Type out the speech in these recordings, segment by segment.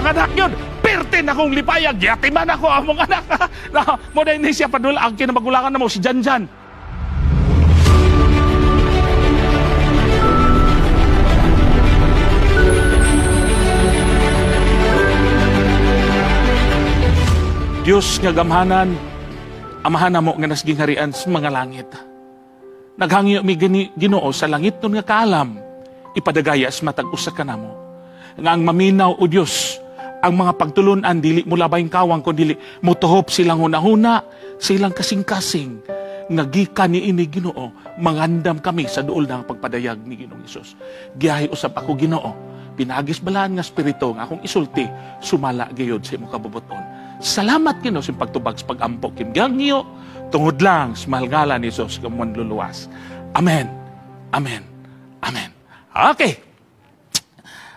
Ang anak yun, perte na kong lipayag, yatiman ako among anak. Na, mo na ini siya padula, ang kinamagulangan na mo, si Janjan. Diyos nga gamhanan, amahan na mo nga nasging harian sa mga langit. Naghangyo mi Ginoo sa langit nun nga kaalam, ipadagayas matag usa ka namo. Nga ang maminaw o Diyos, ang mga pagtulunan dili mo labayng kawang kundi mutuhop silang hunahuna, silang kasing-kasing nga gikan niini Ginoo, mangandam kami sa duol ng pagpadayag ni Ginoong Hesus. Giyahi usab ako Ginoo, pinagis balaan nga espiritu nga akong isulti sumala gayud sa imong kabubuton. Salamat Ginoo sa pagtubag sa pagampo kim gangyo tungod lang sa mahal ngalan ni Hesus nga manluluwas. Amen. Amen. Amen. Okay.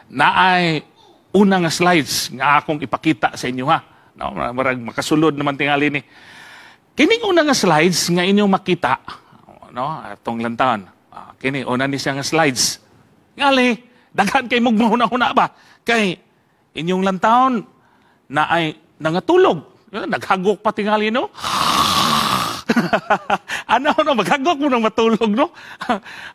Naay una nga slides nga akong ipakita sa inyo ha. No, marag makasulod naman tingali ni. Kining una nga slides nga inyong makita, no, atong lantawan. Kini una ni siya nga slides. Ngali, daghan kay mugmahuna-huna ba? Kay inyong lantawon na ay nangatulog. Naghagok pa tingali, no? Ano, no? Maghagok mo nang matulog, no?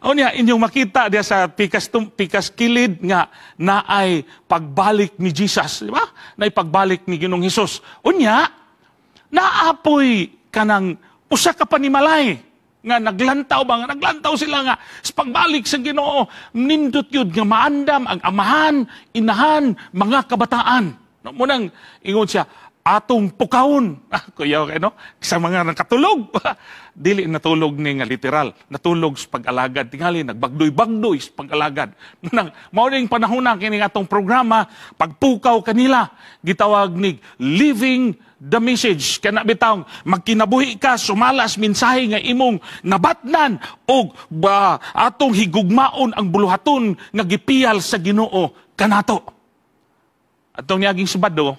O niya, inyong makita diya sa pikas kilid nga na ay pagbalik ni Jesus, di ba? Na ay pagbalik ni Ginoong Hesus. Unya, naapoy kanang usa ka panimalay nga naglantaw ba nga naglantaw sila nga sa pagbalik sa Ginoo, nindot yun nga maandam ang amahan, inahan, mga kabataan. No, munang ingon siya, atong pukawon. Kuya, okay, no? Sa mga nakatulog. Dili natulog ni nga literal. Natulog sa pag-alagad. Tingali, nagbagdoy-bagdoy sa pag-alagad. Munang, mao ning panahon na kini atong programa, pagpukaw kanila, gitawag ni Living the Message. Kana bitawng magkinabuhi ka, sumalas mensahe nga imong nabatnan og ba atong higugmaon ang buluhaton nga gipiyal sa Ginoo kanato. Atong niaging Sabado,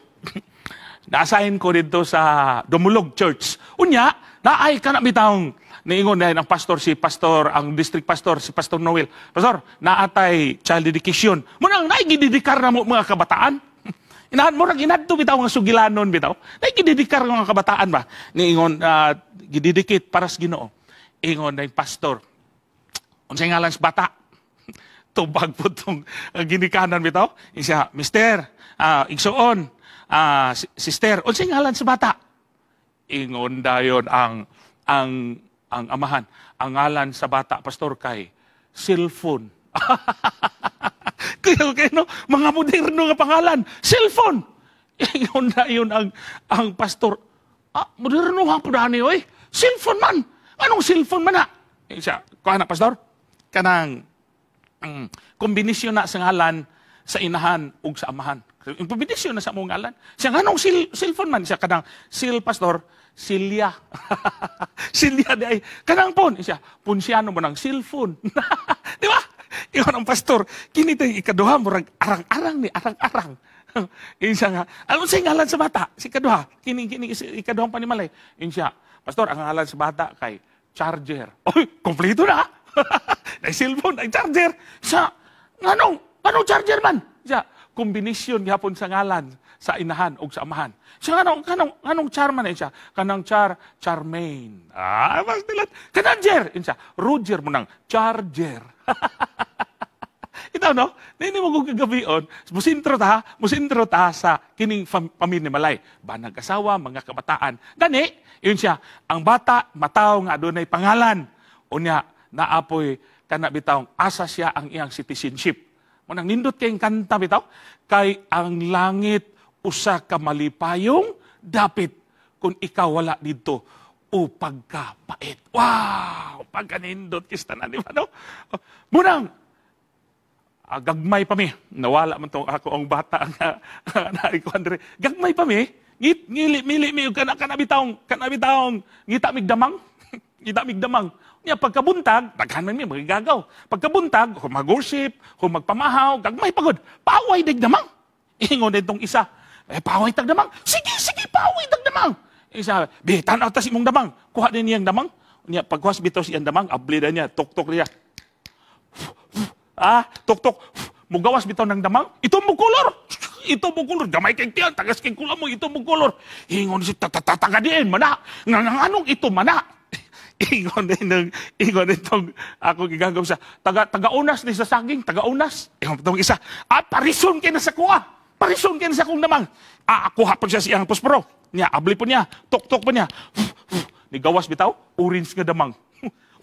naasahin ko dito sa Dumulog Church. Unya, naay kana bitawng niingon dahil ang pastor si pastor, ang district pastor si Pastor Noel. Pastor, naatay child dedication. Munang naay gidedikar na mo mga kabataan. Inahan mo rag inadto bitaw nga sugilanon bitaw. Naay gidedikar nga mga kabataan ba? Niingon gidedicate para sa Ginoo. Ingon dahil pastor. Unsay ngalan sa bata? Tubag po tong ginikanan bitaw. Siya, mister, igsuon, sister, unsay ngalan sa bata? Ingon dayon ang amahan. Ang ngalan sa bata, pastor, kay cellphone. Kaya kay no, mga moderno nga pangalan, cellphone. Ingon dayon ang pastor, moderno ha pud ani oy, cellphone man. Anong cellphone man na? Siya, kuha na pastor, kanang kombinasyon na sa ngalan sa inahan ug sa amahan. Yung kombinasyon na sa among ngalan. Siya nganong cellphone man siya kanang sil pastor, Silya. Silya di ay kanang pon siya, ponsiano mo ng cellphone. Di ba? Ingon ang pastor, kini tay ikaduha murag arang-arang ni arang-arang. Insa nga, ano sa ngalan sa bata? Si kaduha, kini ikaduhang panimalay. Insa, pastor, ang ngalan sa bata kay charger. Oy, kompleto na. Ay cellphone, ay charger. Sa nganong charger man? Siya, kombinasyon gihapon sa ngalan sa inahan og sa amahan. Siya nganong char man siya? Kanang char, Charmaine. Mas dilat. Kanang jer, siya, Roger mo nang charger. Ito no, nini mo kung kagabion, musintro ta sa kining pamilya malay. Banag asawa, mga kabataan. Gani, yun siya, ang bata mataw nga adunay pangalan. Unya, naapoy kana bitawng asa siya ang iyang citizenship. Munang nindot kayong kanta bitaw, kay ang langit usa ka malipayong dapit kung ikaw wala dito o pagkapait. Wow! Pagkanindot kista na, di ba no? Munang, gagmay pa mi. Nawala man tong ako ang bata nga naikuan diri. Gagmay pa mi. Ngili mili mi kana bitawng ngita mig damang. Ngita mig damang. Nya pagkabuntag, daghan man mi magigagaw. Pagkabuntag, kung mag-worship, kung magpamahaw, gagmay pagod. Paway dig damang. Ingon ditong isa, paway tag damang. Sige, sige, paway tag damang. Isa, bi tan-aw ta si imong damang. Kuha din niyang damang. Nya pagkuha bitaw siyang damang, abli na niya, tuktok niya. Tuktok. Mugawas bitaw ng damang. Ito mo kolor. Ito mo kolor, gamay kay tiyan, tagas kay kulamoy, ito mo kolor. Ingon si tatataga diin, mana. Nga nga anong ito, mana. Ingon din ng ingon itong ako gigagaw sa taga tagaunas ni sa saging, tagaunas. Ingon itong isa, ah, parison kay na sa kuha. Parison kay na sa kong namang. Ah, kuha po siya siyang pusporo. Niya, abli po niya, tok-tok po niya. Ni gawas bitaw, orange nga damang.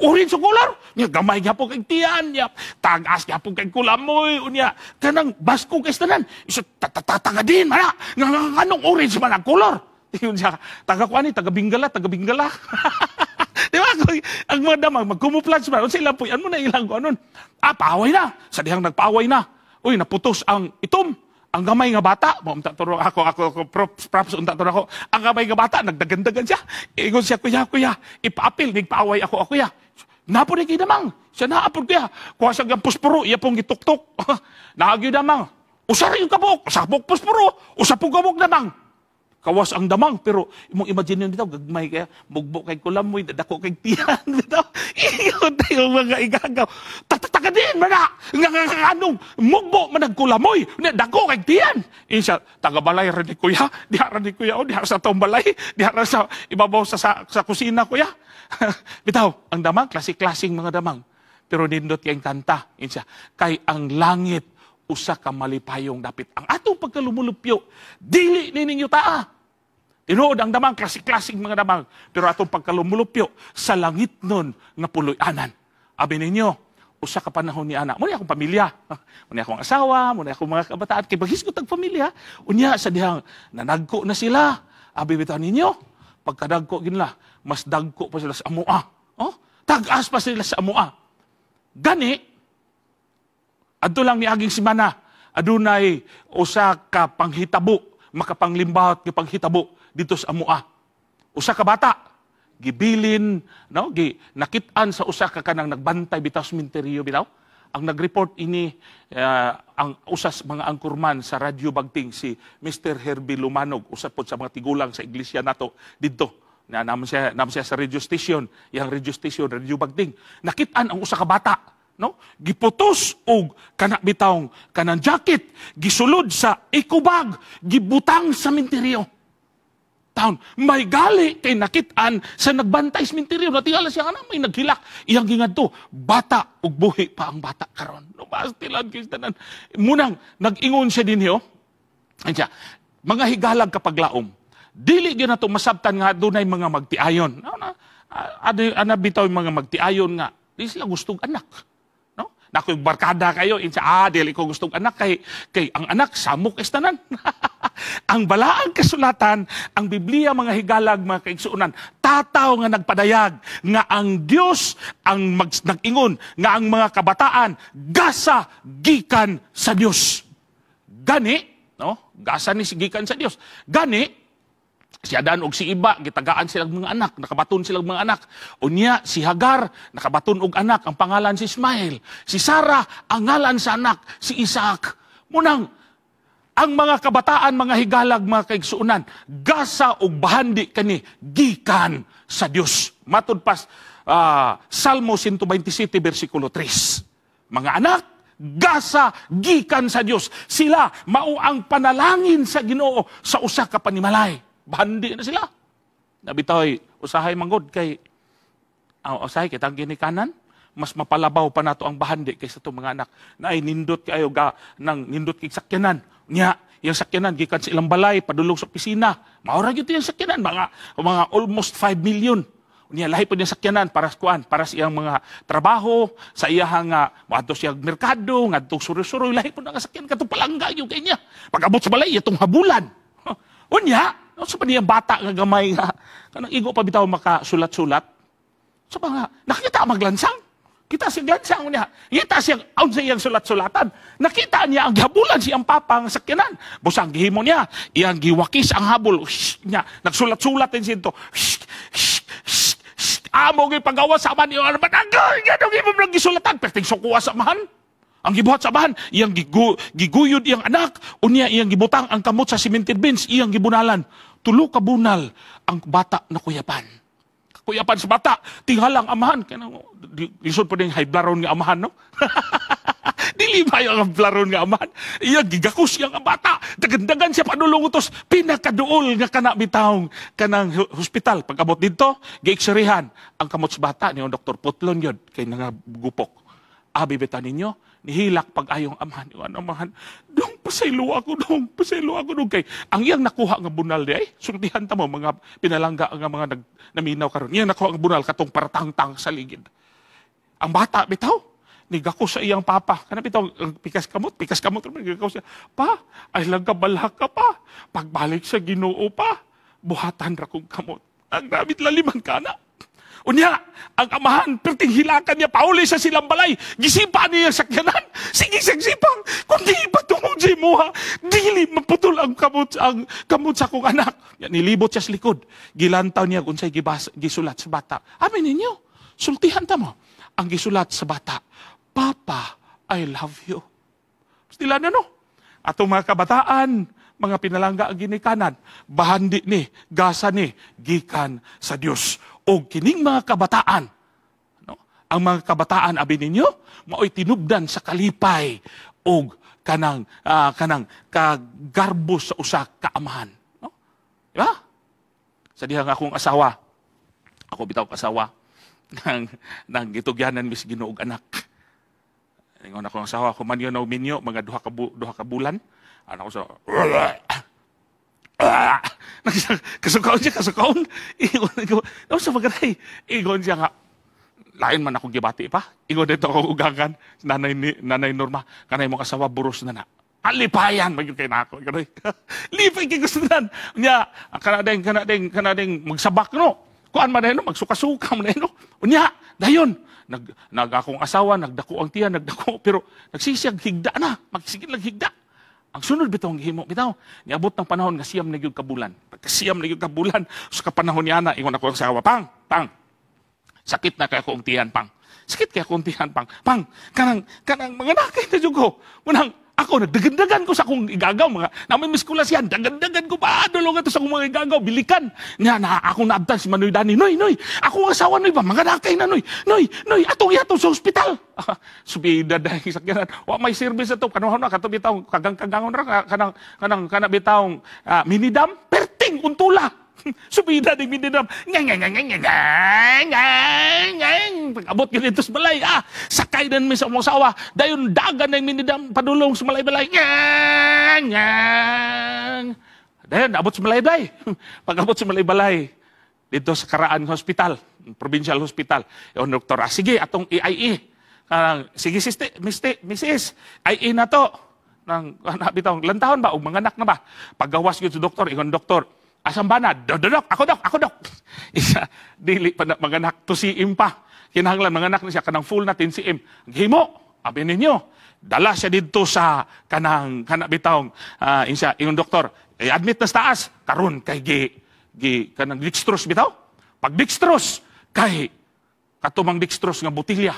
Orange ang color. Niya, gamay gyapon kay tiyan niya. Tagas gyapon kay kulamoy. Unya, kanang basko kay tanan. Isa tatatataga din, mana. Nga nga anong orange man ang color. Yun siya, taga kuani, taga Bingala, taga Bingala. Di ba? Ang mga damang, magkumuplanch man. Unsa ilang puy-an mo na ilang ko anon. Ah, paaway na. Sa dihang nagpaaway na. Uy, naputos ang itom. Ang gamay nga bata, mo unta turo ako, ako, ako props, props unta turo ako. Ang gamay nga bata, nagdagandagan siya. Ingon siya, "Kuya, kuya, ipaapil, nagpaaway ako, ako, kuya." Napo ni damang. Siya naapod, kuya. Kuha siya gang puspuro, iya pong gituktok. Naagyo damang. Usa ra yung kabuk, usa kabuk puspuro, usa pong kabuk damang. Kawas ang damang, pero imong imagine yun bitaw, gagmay kaya, mugbo kay kulamoy, dako kay tiyan, bitaw. Iyon tayo mga igagaw. Tatataka din, mana, nga nga nga anong, mugbo man kulamoy, dako kay tiyan. Insa, taga-balay ra ni kuya, diha ra ni kuya, o diha sa tong balay, diha ra sa ibabaw sa kusina, kuya. Bitaw, ang damang, klase-klaseng mga damang. Pero nindot kay kanta, insa, kay ang langit usa ka malipayong dapit. Ang atong pagkalumulupyo, dili ni ninyo taa. Tinuod ang damang, klase-klaseng mga damang. Pero atong pagkalumulupyo, sa langit nun nga puloy-anan. Abi ninyo, usa ka panahon ni ana. Muna akong pamilya. Muna akong asawa, muna akong mga kabataan. Kay baghisgot ang pamilya. Unya, sa dihang nanagko na sila. Abi bitaw ninyo, pagkadagko ginla, mas dagko pa sila sa amua. Oh? Tag-as pa sila sa amua. Gani, adto lang ni aging simana, adunay usa ka panghitabo, makapanglimbawat nga panghitabo dito sa amua. Usa ka bata gibilin, no, gi nakit-an sa usa ka kanang nagbantay bitaw sa sementeryo bitaw. Ang nag-report ini ang usas mga angkurman sa Radyo Bagting, si Mr. Herbie Lumanog, usa pod sa mga tigulang sa iglesia nato didto. Na naman siya sa radio station, yang radio station Radio Bagting. Nakit-an ang usa ka bata, no? Giputos og kana bitawng kanang jacket, gisulod sa eco bag, gibutang sa sementeryo. Taon, may gali kay nakit-an sa nagbantay sa sementeryo. Natingala siya nga may naghilak. Iyang gingadto, bata ug buhi pa ang bata karon. No, bastilan kay tanan. Munang nag-ingon siya dinhi, oh. Siya, mga higalag kapaglaom. Dili gyud nato masabtan nga adunay mga magtiayon. No, na, ana bitaw mga magtiayon nga di sila gustong anak. No? Nakoy barkada kayo, insa, ah, dili ko gustong anak kay kay ang anak samok is tanan. Ang balaang kasulatan, ang Biblia, mga higalag, mga kaigsuonan, tataw nga nagpadayag nga ang Dios ang nag-ingon nga ang mga kabataan gasa gikan sa Dios. Gani, no? Gasa ni gikan sa Dios. Gani si Adan og si Iba gitagaan silang mga anak, nakabaton silang mga anak. Unya si Hagar nakabaton og anak, ang pangalan si Ismael. Si Sara, ang ngalan sa anak si Isaac. Munang ang mga kabataan, mga higalag, mga kaigsuonan, gasa og bahandi kani gikan sa Dios. Matud pas Salmo 127 bersikulo 3. Mga anak gasa gikan sa Dios. Sila mao ang panalangin sa Ginoo sa usa ka panimalay. Bahandi na sila. Nabitoy, usahay manggod kay usahay kitang ginikanan, mas mapalabaw pa nato ang bahandi kaysa itong mga anak na ay nindot kayo ga nang nindot kay sakyanan. Nya, yung sakyanan gikan sa ilang balay padulong sa opisina. Maura gyud yung sakyanan, mga almost 5 million. Unya lahi po niya sakyanan para sa kuan, para sa iyang mga trabaho, sa iyahang moadto siya merkado, ngadto suroy-suroy, lahi po nga sakyanan katong palangga gyud kay niya. Pag-abot sa balay, itong habulan. Unya, no, sa pa niyang bata nga gamay nga kanang igo pa bitaw makasulat-sulat. Sa pa nga nakita maglansang. Kita siya glansang niya. Kita siya aun sa iyang sulat-sulatan. Nakita niya ang gihabulan siyang papa ang sakyanan. Busang gihimo niya, iyang giwakis ang habol. Shh, niya nagsulat-sulat din siya ito. Shh, shh, shh, shh. Amo gyud pagawa sa man iyo man agay ganong imo nang gisulatan perting sukuha sa amahan. Ang gibuhat sa amahan, iyang giguyod iyang anak, unya iyang gibutang ang kamot sa cemented bench, iyang gibunalan. Tulo ka bunal ang bata na kuyapan. Kuyapan sa bata, tinghalang amahan. Kaya lisod po din haiblaron nga amahan, no? Dili ba yung amblaron nga amahan? Iya gigakos siya nga bata. Dagandagan siya padulong utos. Pinakaduol nga kana bitawng kanang hospital. Pag-abot dito, gi-x-rayhan ang kamot sa bata ni Dr. Putlon yun kay nangagupok. Abi bita ninyo, nihilak pag ayong amahan. Yung ano, amahan, "Dong, pasaylo ako, dong, pasaylo ako, dong." Kay ang iyang nakuha nga bunal di ay, sultihan ta mo, mga pinalangga nga mga naminaw karon. Iyang nakuha nga bunal katong paratangtang sa ligid. Ang bata bitaw, nigako sa iyang papa. Kana bitaw, ang pikas kamot, nigako siya. "Pa, ay lang ka balak ka pa. Pagbalik sa Ginoo pa, buhatan ra kong kamot." Ang grabe laliman ka na. Unya, ang amahan, perting hilakan niya, pauli sa silang balay, gisipa niya sa sakyanan. Sige, sigsipang, kung di pa tungod sa imuha, dili maputol ang kamot sa akong anak. Ya, nilibot siya sa likod. Gilantaw niya kung sa'y gisulat sa bata. Amin ninyo, sultihan ta mo. Ang gisulat sa bata, "Papa, I love you." Stila na no. Atong mga kabataan, mga pinalangga ang ginikanan, bahandi ni, gasa ni, gikan sa Dios. O kining mga kabataan, no? Ang mga kabataan, abi ninyo, mao'y tinubdan sa kalipay og kanang kagarbo sa usa ka amahan, no? Di ba? Sa dihang akong asawa, ako bitaw asawa, nang gitugyanan mis Ginoo og anak. Ingon akong asawa, kuman yun minyo, mga duha ka bulan. Ano ko sa, kasukaon siya, kasukaon. Ingon ko, no, sa magaray. Ingon siya nga, lain man akong gibati pa. Ingon dito ako ugangan, nanay, ni, Nanay Norma, kanay mong asawa, buros na na. Alipayan, magyud kay nako. Ganun. Lipay kay gusto nan. Unya, kanadeng magsabak no. Kuan man no, magsuka-suka man no. Unya, dayon, nag akong asawa, nagdako ang tiyan, nagdako, pero nagsisiyag higda na, magsigil lang higda. Ang sunod bitaw ang gihimo bitaw. Niabot ng panahon nga 9 na gyud ka bulan. Pagka 9 na gyud ka bulan, sa kapanahon niya na, ingon ako ang asawa, "Pang, pang. Sakit na kay ako ang tiyan, pang. Sakit kay ako ang tiyan, pang. Pang, kanang mga nakay na jud ko." Munang ako nagdagandagan ko sa akong igagaw, mga namimiss ko lang siya, dagandagan ko pa dulong ato sa akong mga igagaw, bilikan. Nya na akong naabtan si Manoy Dani, "Noy, noy, ako ang asawa, noy ba, mga nakay na, noy, noy, noy, atong ihatod sa ospital." Subida dahil sakyanan. Wa may service ato kanuha na kato bitaw kagang-kagangon ra kanang kana bitaw minidam perting untula. Subida ding minidam. Nga nga nga nga nga nga nga. Pag-abot gyud dito sa balay, sakay dan mi sa among asawa. Dayon dagan na yung minidam padulong sa balay-balay. Nga nga. Dayon abot sa balay-balay. Pag-abot sa balay-balay dito sa Karaan Hospital, Provincial Hospital. Yung doktor, "Sige, atong i-IE." Kanang, "Sige, siste, miste, misis, IE na to." Nang, ana bitaw, lantahon ba, og mga anak na ba? Paggawas yun sa doktor, ingon doktor, "Asan ba na?" "Dok, dok, ako dok, ako dok." Isa, dili pa na mga anak, 2 cm pa. Kinahanglan mga anak na siya, kanang full na 10 cm. Himo, abi ninyo, dala siya dito sa kanang, kana bitawng, insa, ingon doktor, "I-admit na sa taas, karon kay gi kanang dextrose bitaw." Pag dextrose, kay katumang dextrose nga botilya.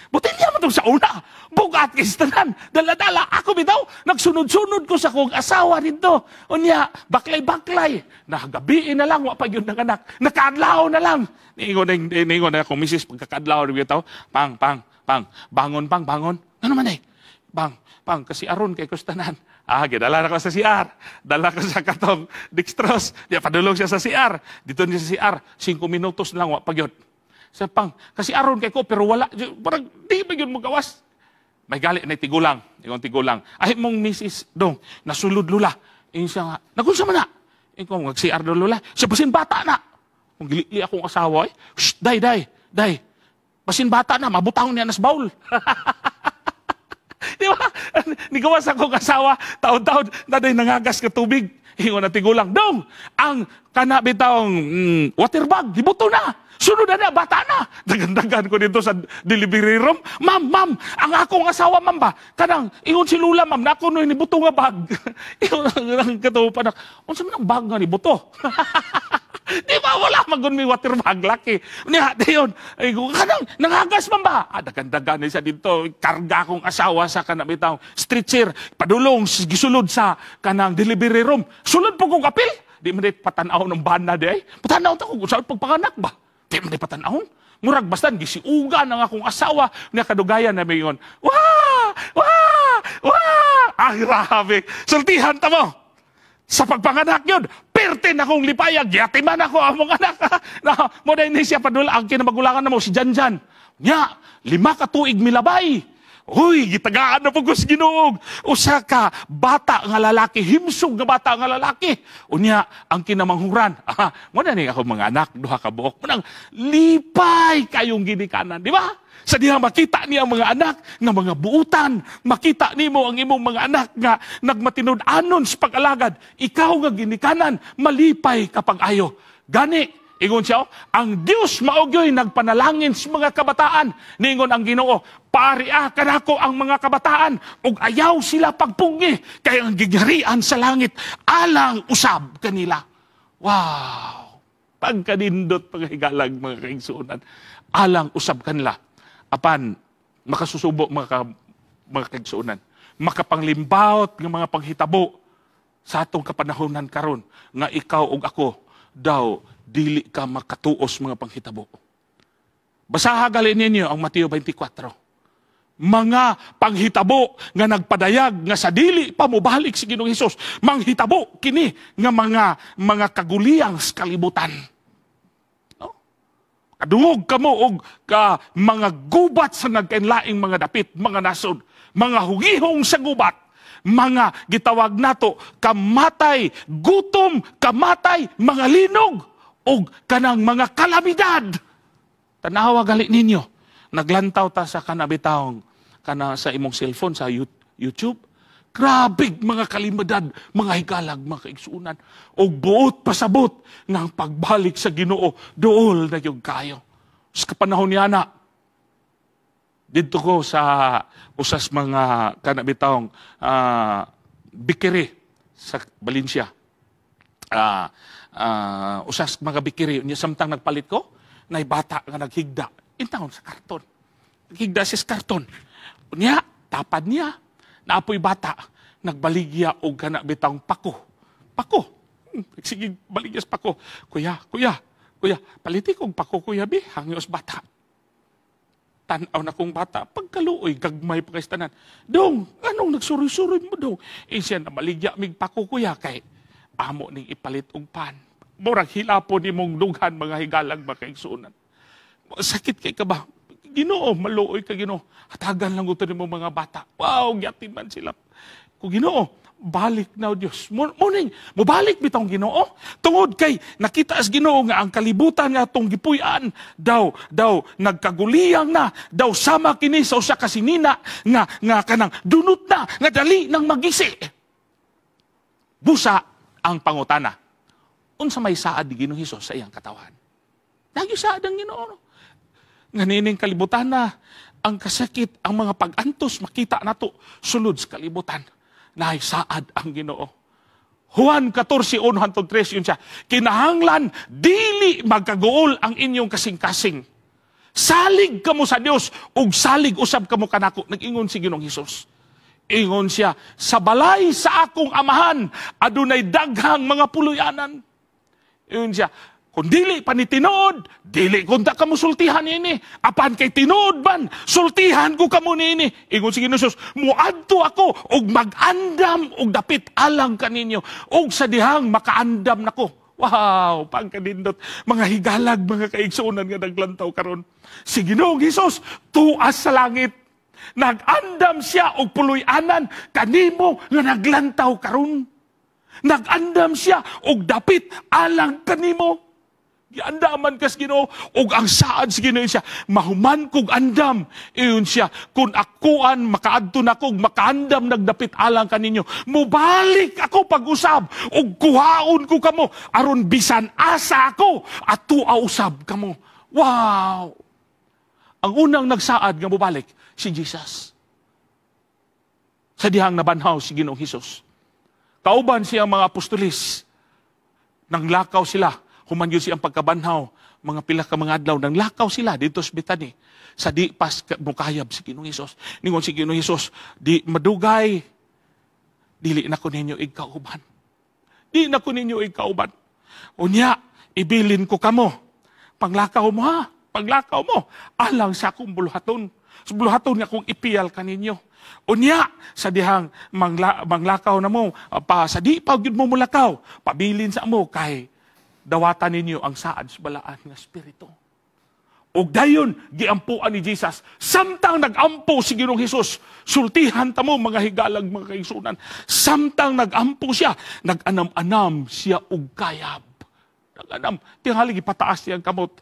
Botilya man tong sa una. Bugat kay sa tanan. Dala-dala. Ako bitaw, nagsunod-sunod ko sa kong asawa dito. Unya, baklay-baklay. Nagabiin na lang, wa pa yun ng anak. Nakaadlaw na lang. Niingon na akong misis, pagkakaadlaw bitaw, "Pang, pang, pang, bangon, pang, bangon." "Ano man eh?" "Pang, pang, kasi aron kay kustanan." Gidala na ko sa CR. Dala ko sa katong dextrose. Di, padulong siya sa CR. Dito niya sa CR, 5 minutos na lang, wa pa gyud. Sa pang, kasi aron kay ko, pero wala, parang di ba yun magawas? May gali na tigulang, ingon tigulang. "Ay mong misis dong, nasulod lula." Ingon siya nga, "Nagunsa man na?" Ingon, "Mag-CR daw lula." Siya, "Basin bata na." Kung gilili akong asawa, eh, "Shh, day, day, day. Basin bata na, mabutang niya nas baul." Di ba? Nigawas akong asawa, taon-taon, na day nangagas ka tubig. Ingon na tigulang, "Dong, ang kana bitawng water bag, gibuto na. Sunod na na, bata na." Dagandagan ko dito sa delivery room. "Ma'am, ma'am, ang akong asawa, ma'am ba? Kanang, ingon si Lula, ma'am, nako no, nibuto nga bag." Ingon ang katupan na, "Unsa man ang bag nga nibuto?" Di ba wala magun may water bag laki. Niya, dayon, ay kanang nangagas man ba? Dagandagan ni siya dito. Karga akong asawa sa kanang bitaw stretcher, padulong gisulod sa kanang delivery room. Sulod po kong apil. Di man di patanaw ng bana di ay. Patanaw ta ko sa pagpanganak ba? Di man di patanaw. Murag basta gisiuga ng akong asawa niya kadugayan na mayon. Wah! Wah! Wah! Ah, grabe. Sultihan ta mo. Sa pagpanganak yun, perte na kong lipayag, yatiman ako among anak. Na, mo na siya padula, ang kinamagulangan na mo, si Janjan. Nya, 5 ka tuig milabay. Uy, gitagaan na po sa Ginoo. Usa ka bata nga lalaki, himsog nga bata nga lalaki. Unya, ang kinamanghuran. Ah, mo na ni ako mga anak, duha ka buok. Munang lipay kayong ginikanan, di ba? Sa diha makita niya ang mga anak nga mga buutan, makita nimo ang imong mga anak nga nagmatinud-anon sa pag-alagad. Ikaw nga ginikanan, malipay kapag ayo. Gani, ingon siya, oh, ang Dios mao gyoy nagpanalangin sa mga kabataan. Ningon ang Ginoo, "Paria kanako ang mga kabataan ug ayaw sila pagpunggi kay ang gingharian sa langit alang usab kanila." Wow! Pagkanindot, paghigalag, mga kaigsuonan, alang usab kanila. Apan makasusubo, mga kaigsuonan, makapanglimbawot nga mga panghitabo sa atong kapanahonan karon nga ikaw ug ako daw dili ka makatuos mga panghitabo. Basaha gali ninyo ang Mateo 24. Mga panghitabo nga nagpadayag nga sa dili pa mobalik si Ginoong Hesus, manghitabo kini nga mga kaguliyang sa kalibutan. No? Kadungog kamo og ka mga gubat sa nagkainlaing mga dapit, mga nasod, mga hugihong sa gubat, mga gitawag nato kamatay, gutom, kamatay, mga linog og kanang mga kalamidad. Tanawa gali ninyo. Naglantaw ta sa kanabitawng kana sa imong cellphone sa YouTube. Grabe mga kalamidad, mga higalag, mga kaigsuonan. Og buot pasabot ng pagbalik sa Ginoo, duol na yung kayo. Sa kapanahon niya na, didto ko sa usas mga kanabitawng bakery sa Valencia. Usas mga bakery, niya samtang nagpalit ko, nay bata nga naghigda, intawon sa karton. Naghigda siya sa karton. Unya, tapad niya, naapoy bata, nagbaligya og kana bitang pako. Pako. Sige, baligya sa pako. "Kuya, kuya, kuya, paliti kog pako, kuya, bi," hangyos bata. Tanaw na kong bata, pagkaluoy, gagmay pa kay tanan. "Dong, anong nagsuroy-suroy mo, dong?" "Eh, siya na maligya mig pako, kuya, kay amo ning ipalit og pan." Murag hilapon nimong dughan, mga higalag, makaigsuonan. Sakit kay ka ba? Ginoo, maluoy ka, Ginoo. Hatagan lang ito nimo mga bata. Wow, gyatiman sila. Kung Ginoo, balik na o Diyos. Muning, mubalik bitong Ginoo. Tungod kay nakita as Ginoo nga ang kalibutan nga atong gipuy-an daw nagkaguliyang na, daw sama kini sa usa ka sinina nga kanang dunot na, nga dali nang magisi. Busa ang pangutana. Unsa may saad ni Ginoong Hesus sa iyang katawhan? Lagi saad ang Ginoo. No? Nga nining kalibutan na ang kasakit, ang mga pag-antos makita nato sulod sa kalibutan. Naay saad ang Ginoo. Juan 14:1 hantod 3, yun siya. "Kinahanglan dili magkaguol ang inyong kasing-kasing. Salig kamo sa Dios ug salig usab kamo kanako," nag-ingon si Ginoong Hesus. Ingon siya, "Sa balay sa akong amahan, adunay daghang mga puluyanan." Ingon siya, "Kung dili pa ni tinuod, dili kunta kamo sultihan ini. Apan kay tinuod man, sultihan ko kamo niini." Ingon si Ginoong Hesus, "Muadto ako og mag-andam og dapit alang kaninyo, og sa dihang makaandam nako." Wow, pagkanindot. Mga higalag, mga kaigsuonan nga naglantaw karon. Si Ginoong Hesus tuas sa langit. Nag-andam siya og puloy-anan kanimo nga naglantaw karon. Nag-andam siya og dapit alang kanimo. Giandaman kas Ginoo ug ang saad sa Ginoo siya, "Mahuman kog andam," iyon siya, "kun akuan makaadto na kog makaandam nagdapit alang kaninyo, mubalik ako pag-usab ug kuhaon ko kamo aron bisan asa ako atua usab kamo." Wow! Ang unang nagsaad nga mobalik si Jesus. Sa dihang nabanhaw si Ginoong Hesus, kauban siyang mga apostolis, nanglakaw sila, human yun siyang pagkabanhaw, mga pila ka mga adlaw, nanglakaw sila dito sa Bethany. Sa di pas mukayab si Ginoong Hesus. Ningon si Ginoong Hesus, "Di madugay, dili na ko ninyo igkauban. Di na ko ninyo igkauban. Unya, ibilin ko kamo. Panglakaw mo ha, paglakaw mo, alang sa akong buluhaton. Sa buluhaton nga akong ipiyal kaninyo." Unya sa dihang manglakaw na mo, pa sa di pa gyud mo mulakaw, pabilin sa mo kay dawatan ninyo ang saad sa balaan nga espiritu. Og dayon giampuan ni Jesus. Samtang nagampo si Ginoong Hesus, sultihan ta mo, mga higalag, mga kaigsunan. Samtang nagampo siya, nag-anam-anam siya og kayab. Nag-anam, tingali gipataas niya ang kamot.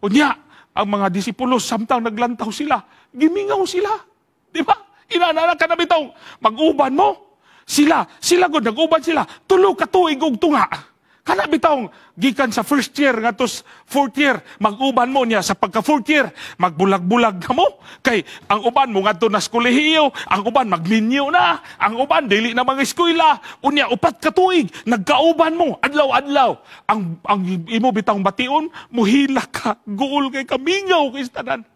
Unya, ang mga disipulo, samtang naglantaw sila, gimingaw sila. Di ba? Inana ka na bitaw, mag-uban mo. Sila gud, nag-uban sila, 3 ka tuig og tunga. Kana bitaw, gikan sa first year ngadto fourth year, mag-uban mo niya sa pagka fourth year, magbulag-bulag ka mo. Kay ang uban mo ngadto na sa kolehiyo, ang uban magminyo na, ang uban dili na mga eskwela. Unya 4 ka tuig, nagkauban mo adlaw-adlaw. Ang imo bitawng bation, muhila ka, guol kay kamingaw kay tanan.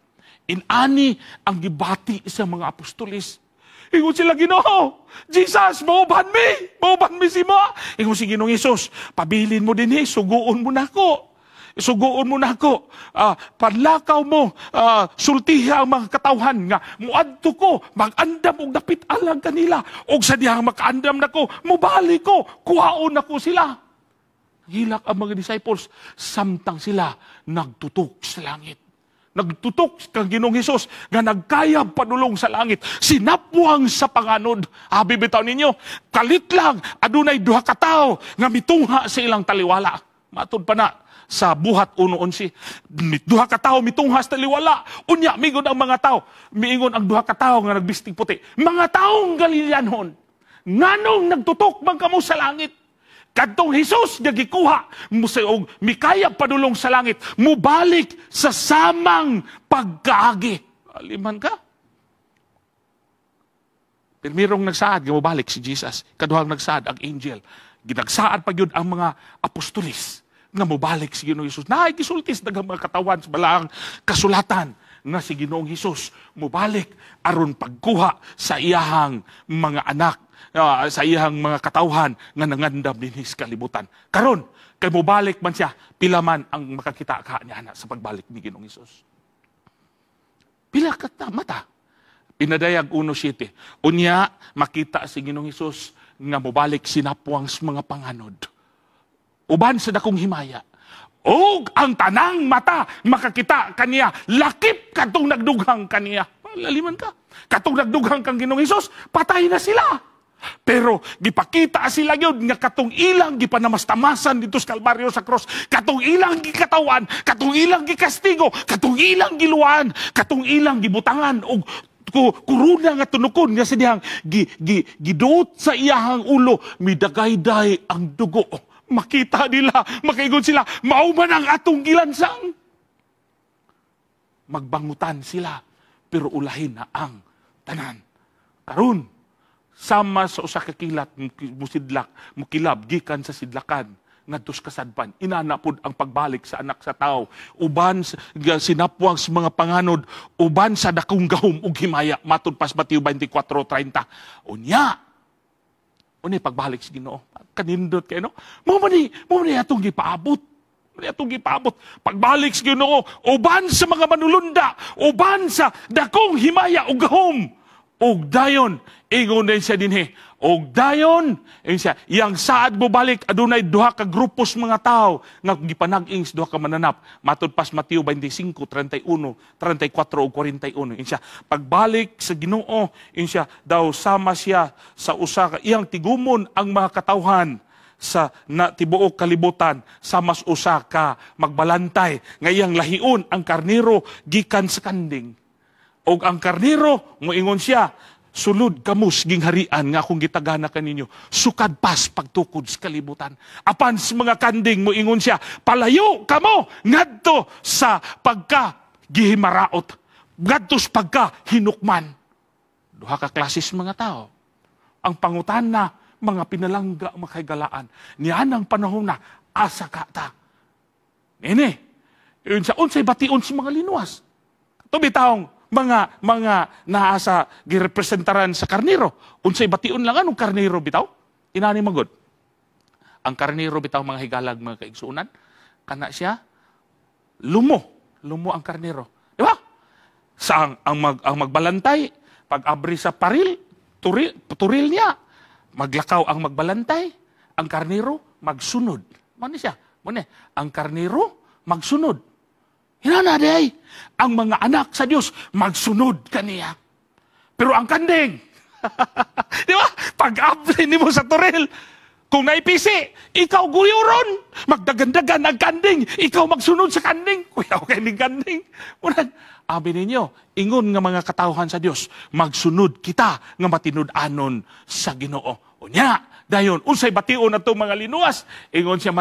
Inani ang gibati sa mga apostolis. Ingon sila, "Ginoo, Jesus, mauban mi, mauban mi si mo." Ingon si Ginoong Hesus, "Pabilin mo dinhi, suguon mo nako. Suguon mo nako. Panlakaw mo, sultiha ang mga katawhan nga muadto ko, mag-andam og dapit alang kanila. Og sa dihang makaandam nako, mubalik ko, kuhaon nako sila." Hilak ang mga disciples samtang sila nagtutok sa langit. Nagtutok kang Ginoong Hesus nga nagkayab padulong sa langit, sinapwang sa panganod. Abi bitaw ninyo, kalit lang adunay duha ka tawo nga mitungha sa ilang taliwala. Matud pa na sa Buhat 1:11. Duha ka tawo mitungha sa taliwala. Unya miingon ang mga tawo, miingon ang duha ka tawo nga nagbistig puti, "Mga taong Galileanhon, nganong nagtutok man kamo sa langit? Kadtong Hesus nga gikuha mo sa og mikayab padulong sa langit, mubalik sa samang pagkaagi." Aliman ka. Pirmirong nagsaad nga mobalik si Jesus. Kaduhang nagsaad ang angel. Ginagsaad pa gyud ang mga apostolis nga mobalik si Ginoong Hesus. Naay gisultis daghang mga katawan sa balaang kasulatan nga si Ginoong Hesus mobalik aron pagkuha sa iyahang mga anak, sa iyahang mga katawhan nga nangandam dinhi sa kalibutan. Karon kay mobalik man siya, pila man ang makakita ka niya na sa pagbalik ni Ginoong Hesus? Pila ka mata? Pinadayag 1:7. Unya makita si Ginoong Hesus nga mobalik sinapwang sa mga panganod uban sa dakong himaya. Og ang tanang mata makakita kaniya, lakip kadtong nagdughang kaniya. Laliman ka. Katong nagdughang kang Ginoong Hesus, patay na sila. Pero gipakita sila gyud nga katong ilang gipanamastamasan dito sa Kalbaryo sa cross, katong ilang gikatawan, katong ilang gikastigo, katong ilang giluan, katong ilang gibutangan og kuruna nga tunukon nga sa dihang gi, gi, giduot sa iyahang ulo, midagayday ang dugo. Makita nila, makaingon sila, "Mao man ang atong gilansang." Magbangutan sila, pero ulahin na ang tanan. Karon, sama sa usa ka kilat musidlak, mukilab gikan sa sidlakan ngadto sa kasadpan, inana pud ang pagbalik sa Anak sa Tao uban sinapwang sa mga panganod uban sa dakong gahom ug himaya, matud pas Mateo 24:30. Unya uni pagbalik sa Ginoo, kanindot kay, no? Mo man ni atong gipaabot, mo ni atong gipaabot. Pagbalik sa Ginoo uban sa mga manulunda, uban sa dakong himaya ug gahom. Ug dayon ingon din siya dinhi. Og dayon ingon siya, iyang saad balik, adunay duha ka grupos mga tawo nga gipanag-ing sa duha ka mananap. Matud pas Mateo 25:31, 34 ug 41. Ingon siya, pagbalik sa Ginoo, ingon siya, daw sama siya sa usa ka iyang tigumon ang mga katawhan sa na tibuok kalibutan sama usa ka magbalantay nga iyang lahion ang karnero gikan sa kanding. Og ang karnero, moingon siya, "Sulod kamo sa gingharian nga akong gitagana kaninyo sukad pas pagtukod sa kalibutan." Apan sa mga kanding, moingon siya, "Palayo kamo ngadto sa pagka gihimaraot, ngadto sa pagka hinukman." Duha ka klases mga tao. Ang pangutana, mga pinalangga, makahigalaan, nianang panahon na, asa ka ta? Nene, yun sa unsay bation sa mga linuwas. Tubitawng mga naa sa girepresentaran sa karnero. Unsay bation lang anong karnero bitaw? Inani magod. Ang karnero bitaw, mga higalag, mga kaigsuonan, kana siya lumo, lumo ang karnero. Di ba? Sa ang magbalantay Pag-abri sa paril, turil, turil niya, maglakaw ang magbalantay, ang karnero magsunod. Mao ni siya. Mao ni, ang karnero magsunod. Hinana day, ang mga anak sa Dios magsunod kaniya. Pero ang kanding, di ba? Pag-abri nimo sa turil, kung naipisi, ikaw guyuron. Magdagandagan ang kanding, ikaw magsunod sa kanding. Kuya, okay ning kanding. Unan, abi ninyo, ingon nga mga katawhan sa Dios, magsunod kita nga matinud-anon sa Ginoo. Unya, dayon, unsay bation atong mga linuwas? Ingon siya,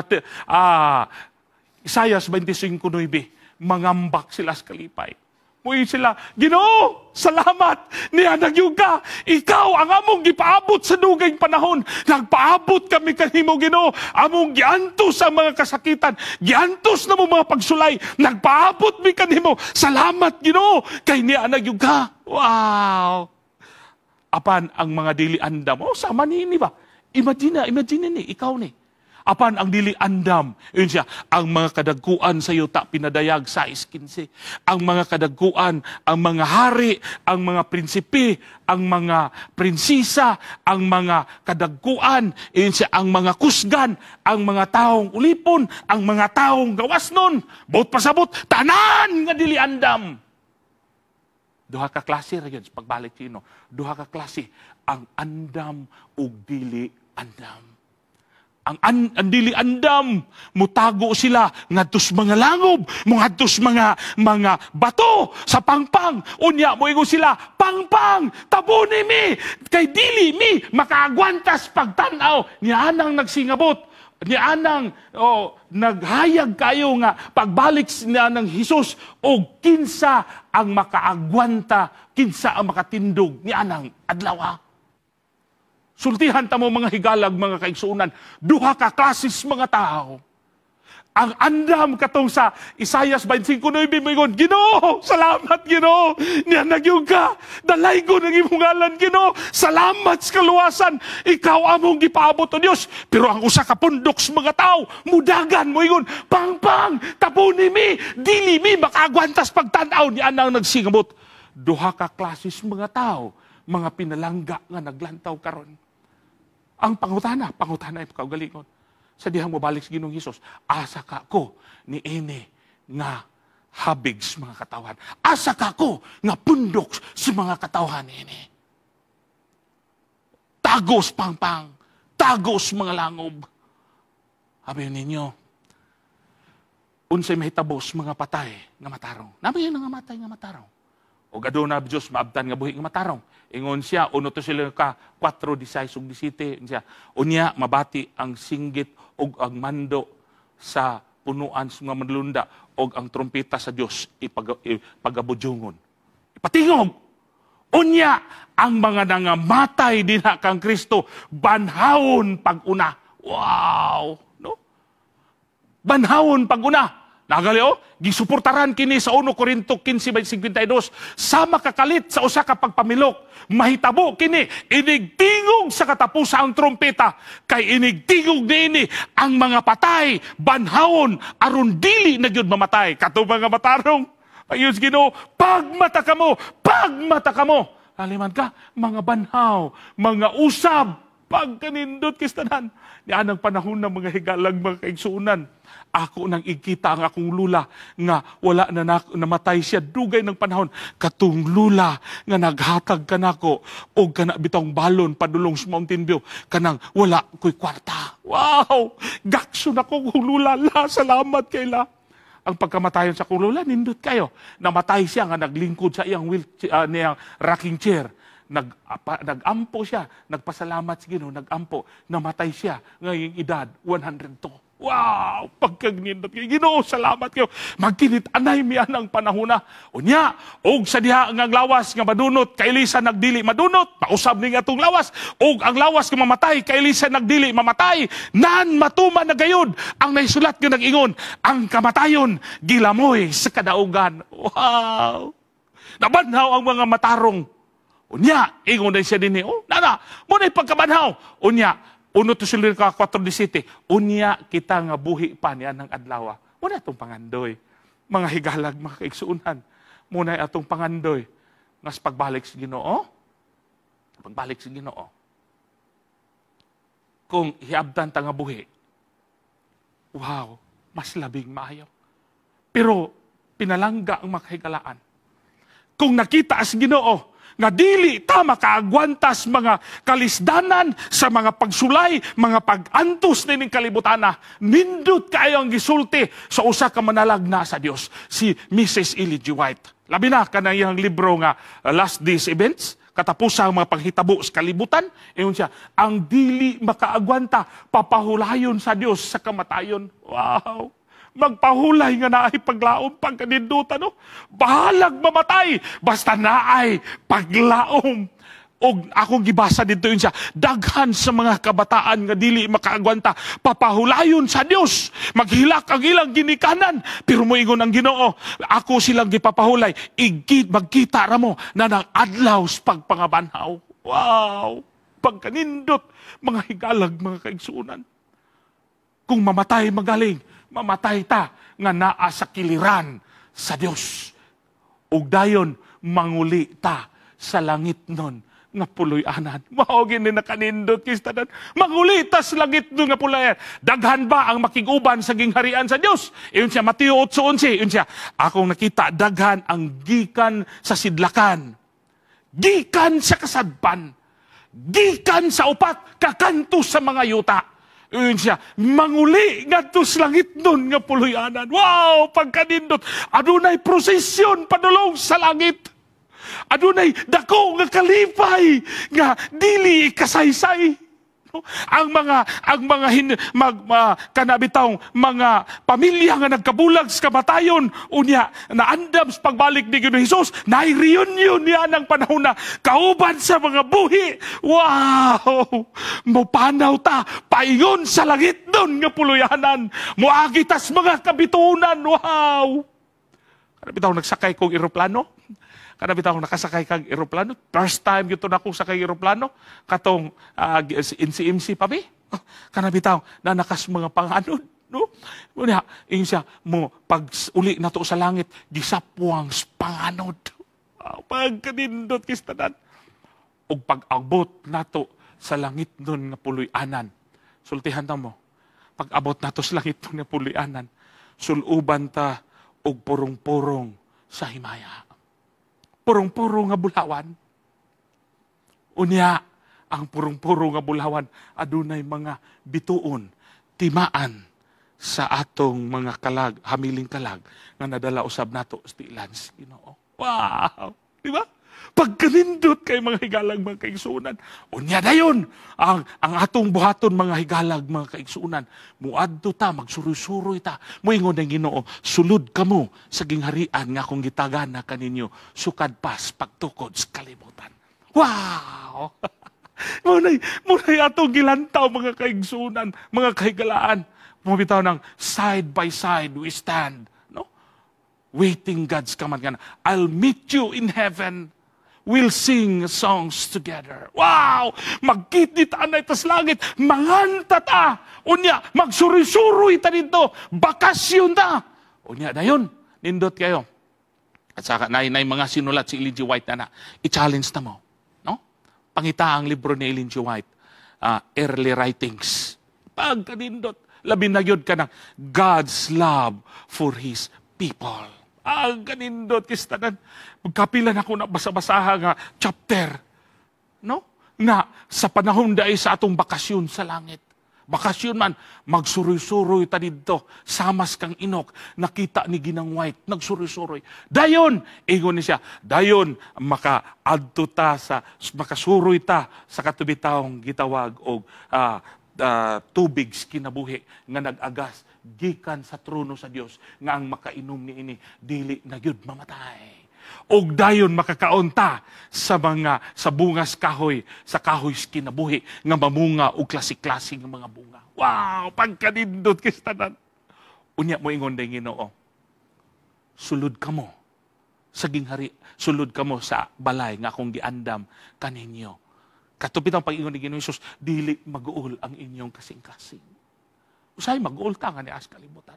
Isayas 25:9, mangambak sila sa kalipay. Muingon sila, "Ginoo, salamat, nianag ka. Ikaw ang among gipaabot sa dugay panahon. Nagpaabot kami kanimo, Ginoo. Among giantos ang mga kasakitan. Giantos namo mga pagsulay. Nagpaabot mi kanimo. Salamat, Ginoo, kay nianag ka." Wow! Apan ang mga dili andam, oh, sama ni ba? Imagine, imagine ni, ikaw ni. Apan ang dili andam, yun siya, ang mga kadagkuan sa yuta, pinadayag sa 15. Ang mga kadagkuan, ang mga hari, ang mga prinsipe, ang mga prinsesa, ang mga kadagkuan, yun siya, ang mga kusgan, ang mga taong ulipon, ang mga taong gawas nun, buot pasabot, tanan nga dili andam. Duha ka klase ra yun, pagbalik sino. Duha ka klase, ang andam ug dili andam. Ang dili andam, mutago sila ngadtos mga langob, ngadtos mga bato sa pangpang. Unya moingon sila, "Pangpang, tabuni mi, kay dili mi makaagwantas pagtan-aw ni anang nagsingabot." Ni anang, oh, naghayag kayo nga pagbalik niya ng Hesus o kinsa ang makaagwanta, kinsa ang makatindog ni anang adlaw. Sultihan ta mo, mga higalag, mga kaigsuonan, duha ka klases mga tao. Ang andam katong sa Isayas 25:9 moingon, "Ginoo, salamat, Ginoo, nianag ka, dalaygon ang imong ngalan, Ginoo, salamat sa kaluwasan, ikaw among gipaabot o Dios." Pero ang usa ka pundok sa mga tao, mudagan, moingon, "Pangpang, tabuni mi, dili mi makaagwantas pagtan-aw ni anang nagsingabot." Duha ka klases mga tao, mga pinalangga nga naglantaw karon. Ang pangutana, pangutana ay kaugalingon. Sa dihang mobalik sa Ginoong Hesus, asa ka ko ni ini nga habig sa mga katawhan? Asa ka ko nga pundok sa mga katawhan ini? Tagos pangpang, tagos mga langob. Abi ninyo, unsay mahitabo sa mga patay nga matarong? Nami yun nga matay nga matarong. O aduna Diyos maabtan nga buhi nga matarong. Ingon siya, uno to sila ka 4, 16 ug 17 siya. Unya mabati ang singgit ug ang mando sa punuan sa mga manlunda og ang trompeta sa Dios ipagabudyongon. Ipatingog. Unya ang mga nangamatay dinha kang Kristo banhawon pag-una. Wow, no? Banhawon pag-una. Nagali oh, gisuportaran kini sa 1 Korinto 15:52 sa makakalit sa usa ka pagpamilok. Mahitabo kini inigtingog sa katapusan ang trompeta, kay inigtingog niini ang mga patay banhawon aron dili na gyud mamatay. Kato mga matarong, ayos Ginoo, pagmata kamo, pagmata kamo. Kaliman ka, mga banhaw, mga usab, pagkanindot kistanan. Niyan ang panahon ng mga higalag, mga kaigsuonan. Ako nang ikita ang akong lula nga wala na, na namatay siya dugay ng panahon. Katong lula nga naghatag kanako og kana bitong balon padulong sa Mountain View kanang wala ko'y kwarta. Wow! Gakso na ko kong lula. La, salamat kay la. Ang pagkamatayon sa akong lula, nindot kayo. Namatay siya nga naglingkod sa iyang wheel, niyang rocking chair. Nag-ampo siya, nagpasalamat sa Ginoo, nag-ampo, namatay siya ngayong edad 102. Wow! Pagkagnindot kay Ginoo, salamat kayo. Magkinit anay mi anang panahona. Unya, og sa diha nga ang lawas nga madunot, kailisan nagdili madunot, pausab ni atong lawas, og ang lawas nga mamatay, kailisan nagdili mamatay, nan matuman na gayud ang naisulat nga nag-ingon, ang kamatayon gilamoy sa kadaugan. Wow! Nabanhaw ang mga matarong. Unya, ingon na siya dinhi. Oh, nana, mo na pagkabanhaw. Unya, uno to sila ka 4:17. Unya kita nga buhi pa niya ng adlaw. Muna atong pangandoy. Mga higalag, mga kaigsuonan. Muna atong pangandoy. Ngas pagbalik sa Ginoo, Pagbalik sa Ginoo. Kung hiabtan ta nga buhi, wow, mas labing maayo. Pero pinalangga ang makahigalaan. Kung nakita as Ginoo nga dili ta makaagwantas mga kalisdanan sa mga pagsulay, mga pag-antos nining kalibutana, nindot kaayo ang gisulti sa usa ka manalagna sa Dios, si Mrs. Ellen G. White. Labi na kanang iyang libro nga Last Days Events, katapusang mga panghitabo sa kalibutan, ingon siya, ang dili makaagwanta, papahulayon sa Dios sa kamatayon. Wow! Magpahulay nga naay paglaom, pagkanindutan, no? Bahalag mamatay, basta naay paglaom. Og akong gibasa dito, yun siya, daghan sa mga kabataan nga dili makaagwanta, papahulayon sa Dios, maghilak ang ilang ginikanan, pero moingon ang Ginoo, ako silang gipapahulay, igit magkita ra mo na ng adlaw sa pagpangabanhaw. Wow! Pagkanindot, mga higalag, mga kaigsuonan. Kung mamatay magaling, mamatay ta nga naa sa kiliran sa Dios. Ug dayon manguli ta sa langit nun nga puloy-anan. Mao gini nakanindot kista tanan. Manguli ta sa langit nun nga puloy-anan. Daghan ba ang makig-uban sa gingharian sa Dios? Ingon siya, Mateo 8:11, ingon siya, akong nakita daghan ang gikan sa sidlakan, gikan sa kasadpan, gikan sa upat kakanto sa mga yuta. Yun siya, manguli ngadto sa langit nun nga puloy-anan. Wow, pagkanindot. Adunay prosesyon padulong sa langit. Adunay dako nga kalipay nga dili kasaysay. No? Ang mga hin, mag ma, kanabitawng mga pamilya nga nagkabulag sa kamatayon, unya naandam sa pagbalik ni Ginoong Hesus, naay reunion niya ng panahon na kauban sa mga buhi. Wow! Mopanaw ta paingon sa langit nun nga puluyanan. Moagi tas mga kabitunan. Wow! Kana bitaw nagsakay kog eroplano. Kana bitaw nakasakay kag eroplano. First time gyud to nako sakay eroplano katong NCMC pa bi. Kana bitaw na nakas mga panganod, no? Unya, ingon siya mo pag uli nato sa langit gisapwang panganod. Wow, pagkanindot kistanan. Ug pag-abot nato sa langit nun nga puloy-anan. Sultihan ta mo. Pag-abot nato sa langit nun nga puloy-anan, suluban ta og purong-purong sa himaya. Purong-puro nga bulawan. Unya, ang purong-puro nga bulawan, adunay mga bituon, timaan sa atong mga kalag, hamiling kalag, nga nadala usab nato sa tiilan sa Ginoo. Wow! Di ba? Pagkanindot kay mga higalag, mga kaigsuonan. Unya dayon, ang atong buhaton, mga higalag, mga kaigsuonan, muadto ta, magsuroy-suroy ta. Moingon ang Ginoo, sulod kamo sa gingharian nga akong gitagana kaninyo, sukad pas pagtukod sa kalibutan. Wow! Munay atong gilantaw, mga kaigsuonan, mga kahigalaan. Mabitaw ng side by side we stand, no? Waiting God's command. I'll meet you in heaven. We'll sing songs together. Wow! Magkita anay tas langit, manganta ta. Unya, magsuroy-suroy ta dito. Bakasyon ta. Unya, dayon, nindot kayo. At saka, nay mga sinulat si Ellen G. White na na, i-challenge ta mo. No? Pangita ang libro ni Ellen G. White, Early Writings. Pagkanindot, labi na gyud ka ng God's love for His people. Ang kanindot kistanan. Magkapila na ako na basa-basaha nga chapter. No? Nga sa panahon dai sa atong bakasyon sa langit. Bakasyon man, magsuroy-suroy ta didto. Samas kang Enoch, nakita ni Ginang White, nagsuroy-suroy. Dayon, ingon ni siya, dayon makaadto ta sa, makasuroy ta sa katubitawong gitawag og tubig sa kinabuhi nga nag-agas gikan sa trono sa Dios nga ang makainom niini dili na gyud mamatay. Og dayon makakaon ta sa mga sa bungas kahoy, sa kahoy sa kinabuhi nga mamunga og klase-klase nga mga bunga. Wow, pagkanindot kistanan. Unya mo ingon day Ginoo, sulod kamo sa ginghari, sulod kamo sa balay nga akong giandam kaninyo. Katupit ang pag-ingon ni Ginoong Hesus, dili mag-uol ang inyong kasing-kasing. Usahay mag-uol ta nga nias kalibutan.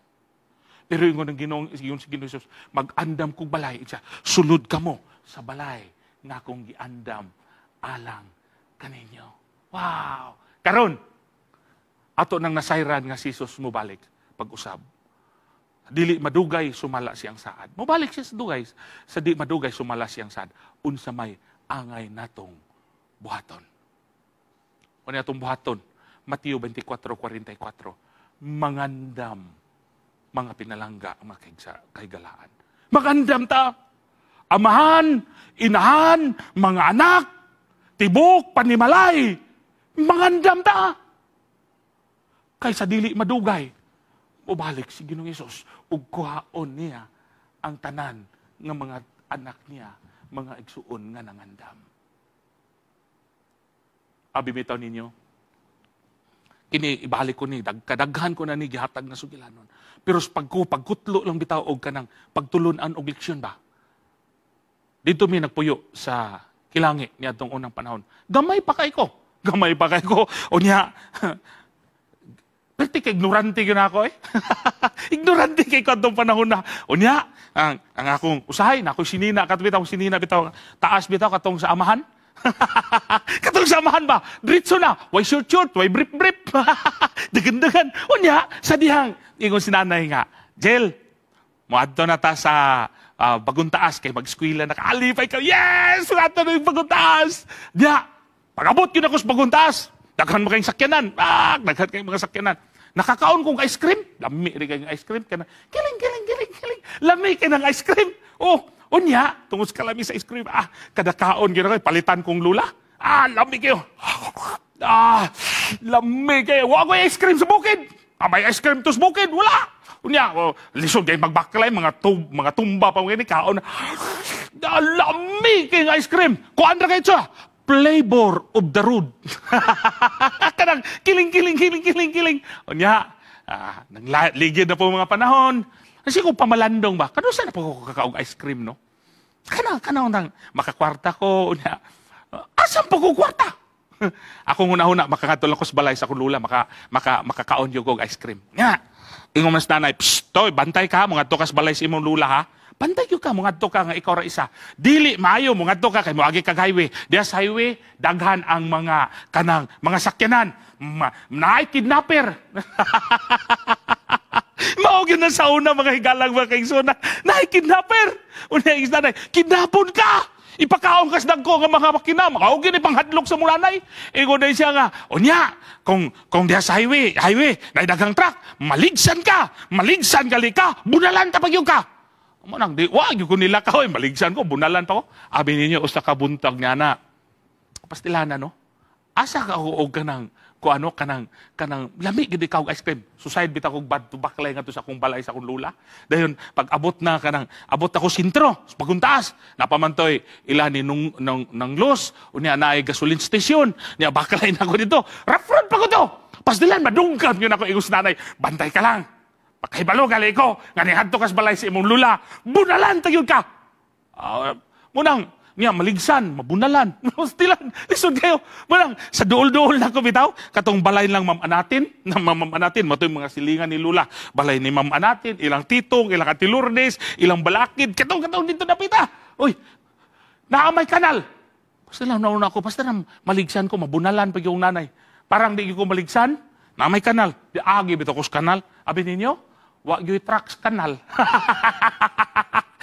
Pero ingon ng Ginoong, ingon si Ginoong Hesus, mag-andam kog balay, siya, sulod kamo sa balay nga akong giandam alang kaninyo. Wow! Karon, ato nang nasayran nga si Jesus mobalik pag-usab. Dili madugay, sumala siyang saad. Mobalik siya sa dugay. Sa di madugay, sumala siyang saad. Unsa may angay natong buhaton? Ano atong buhaton? Mateo 24:44. Mangandam, mga pinalangga, mga kahigalaan. Mangandam ta. Amahan, inahan, mga anak, tibok, panimalay. Mangandam ta. Kaysa dili madugay, mobalik si Ginoong Hesus ug kuhaon niya ang tanan nga mga anak niya, mga igsuon nga nangandam. Abi bitaw ninyo, kini ibalik ko ni kadaghan ko na ni gihatag nga sugilanon. Pero sa pagkutlo lang bitaw og kanang pagtulun-an og leksyon ba. Dito mi nagpuyo sa Kilangi niadtong unang panahon. Gamay pa kay ko. Gamay pa kay ko. Unya, perti kay ignorante gyud ako eh. Ignorante kay ko atong panahon na. Unya, ang akong usahay na ako sinina kato bitaw, sinina bitaw taas bitaw, katong sa amahan. Katong sa amahan ba? Diretso na. Way short short, way brief brief. Dagan-dagan. Unya, sa dihang ingon si nanay nga, "Jel, moadto na ta sa Bagong Taas kay mag-eskwela na." Kalipay ka. Yes! Adto na yung Bagong Taas. Diya, pag-abot yun ako sa Bagong Taas. Daghan mo kayong sakyanan. Ah, daghan kayong mga sakyanan. Nakakaon kong ice cream. Lami rin kayong ice cream. Kana, kiling, kiling, kiling, kiling. Lami kay ng ice cream. Oh, unya, tungod sa kalami sa ice cream. Ah, kada kaon gyud ako, palitan kong lula. Ah, lami kayo. Ah, lami kayo. Wa ko ice cream sa bukid. Ah, may ice cream to sa bukid. Wala. Unya, oh, lisod kay magbaklay, mga tumba pa mga kaon. Ah, lami kay ice cream. Kuan ra kayo siya. Flavor of the road. Kanang kiling kiling kiling kiling kiling. Unya, ah, nangligid na po mga panahon. Kasi kung pamalandong ba, kanusa na po ko kakaog ice cream, no? Kanang kanang nang makakwarta ko, unya. Asan po ko kwarta? Ako una-una, makakatulong ko sa balay sa akong lula, makakaon yung og ice cream. Nga, ingon mas nanay, "Psst, toy, bantay ka, mga ka sa balay sa imong lula ha. Bantay gyud ka, mga ka nga ikaw ra isa. Dili maayo mga ka kay moagi kag highway. Diya sa highway, daghan ang mga kanang mga sakyanan. Naay kidnapper." Mao gyud na sa una, mga higalang, mga kaigsuonan. Naay kidnapper. Unya is nanay, "Kidnapon ka. Ipakaon kas dagko nga mga makina, makaog gyud panghadlok sa mong nanay." Ingon na siya nga, "Unya, kung diha sa highway, naay daghang truck, maligsan ka, maligsan gali ka, bunalan ta pag ka." Mo nang di wa gyud ko nila ka, oy, maligsan ko, bunalan pa ko. Abi ninyo, usa ka buntag niya na. Pastilana, no? Asa ka og kanang ko ano kanang lami gid ka og ice cream. Susayad bitaw kog bad to baklay ngadto sa akong balay sa akong lula. Dayon pag abot na kanang abot ako sentro, sa Bagong Taas, napamantoy ila ni nung nang, nang los, unya naay gasoline station, nya baklay na ako dito. Rough road pa ko to. Pasdilan madungkab yun ako igos nanay. "Bantay ka lang. Pakahibalo gali ko nga niadto kas balay sa imong lula. Bunalan ta gyud ka." Munang niya maligsan, mabunalan. Pastilan, lisod kayo. Munang sa duol-duol na ko bitaw, katong balay lang Ma'am Anatin, na Ma'am Anatin, mao mga silingan ni Lula. Balay ni Ma'am Anatin, ilang titong, ilang Ate Lourdes, ilang balakid, katong katong dito na pita. Uy, naa may kanal. Basta lang nauna ako, basta na maligsan ko, mabunalan pag yung nanay. Parang di ko maligsan, naa may kanal. Di agi bitaw ko sa kanal. Abi ninyo, wa gyud trucks kanal.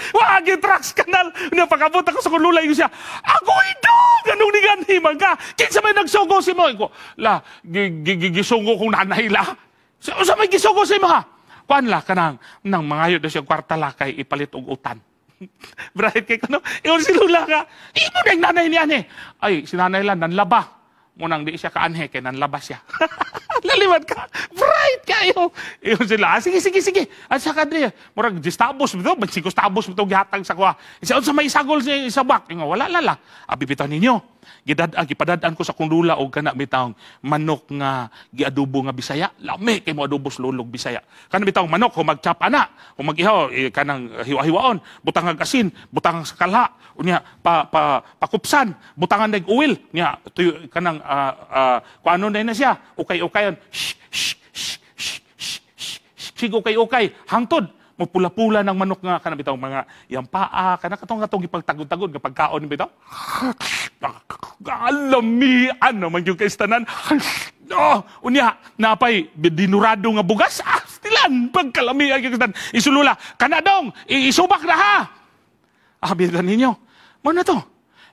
Wa gyud trucks kanal. Nya pag-abot ako sa kulula, yung siya, "Ako ito! Ganong ni gani man ka? Kinsa may nagsugo si mo?" Ko, "La, gisugo kong nanay la." "Sa may gisugo si mo ha?" "Kuan la, kanang, nang mangayo daw siya kwarta la kay ipalit og utan." Bright kay kuno. Ingon si Lula ka, "Imo na yung nanay niya ni." "Ay, si nanay lang, nanlaba. Munang di siya kaanhe, kay nanlaba siya." Laliman ka. Bright kayo. Ingon sila, "Ah, sige, sige, sige. At saka di, murag, 10 tabos, bito, 25 tabos, bito, gihatag sa kuha. Isa, unsa may isagol sa isabak?" Ingon, "Wala, lala." Abi bitaw ninyo, gipadad-an ko sa kong lula og kana bitawng manok nga giadobo nga Bisaya. Lami kay mo adobo sa lulog Bisaya. Kana bitawng manok, kung magchop ana, kung magihaw, eh, kanang hiwa-hiwaon, butangag asin, butangag sa kalha, unya pa, pa pakupsan, butangan nag oil, nya tuyo, kanang kung ano na siya, ukay-ukayon, shh shh shh shh shh shh, sig ukay-ukay, hangtod Mupula-pula ng manok nga kana bitaw mga iyang paa kana katong katong gipagtagod-tagod nga pagkaon bitaw. Alamian naman yung kaistanan. Oh, unya napay dinurado nga bugas. Ah, stilan pagkalami ang kaistan. Isulula kana dong, isubak na ha. Ah, bitan ninyo. Mo na to.